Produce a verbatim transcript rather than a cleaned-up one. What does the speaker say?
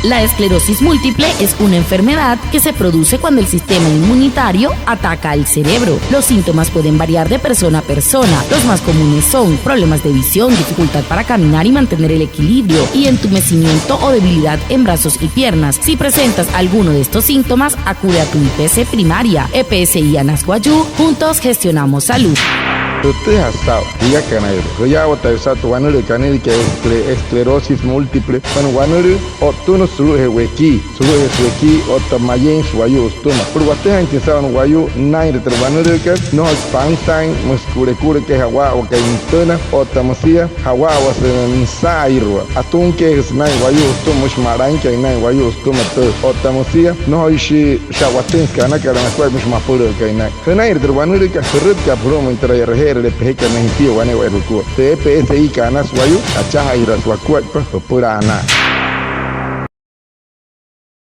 La esclerosis múltiple es una enfermedad que se produce cuando el sistema inmunitario ataca al cerebro. Los síntomas pueden variar de persona a persona. Los más comunes son problemas de visión, dificultad para caminar y mantener el equilibrio, y entumecimiento o debilidad en brazos y piernas. Si presentas alguno de estos síntomas, acude a tu I P S primaria. E P S I Anas Wayuu, juntos gestionamos salud. Jütüjaa saa'u jiakana, jüyaawataya saa'u tü wanülüü kanüliakat escle-, esclerosis múltiple. Bueno, wanülüü o'ttünüsü sulu'ujee wekii, sulu'ujee wekii otta mayeeinsü wayuu sütüma. Süpüla watüjaainjatüin saa'u wane wayuu naa'inrüin tü wanülüükat, nnojoishi pansaain, müsü ku'lekulaka ja'waa'uakai nütüna, otta müsia ja'waa'uasü nüsa'airua. Atunkeejüsü naa'in wayuu sütüma, müshi ma'lainkaain naa'in wayuu sütüma tüü. Otta müsia nnojoishi sha'watüinsü kanakat nakuaippa, müshi mapülüükai naa'in. Jünainre tü wanülüükat, jürütkaapa julu'umüin türa e'reje'erüle pejekat ne'e jipia wane'ewai jukua. Tü E P S I-kat Anas Wayuu, achajaajiraasü wakuaippa jüpüla anaa.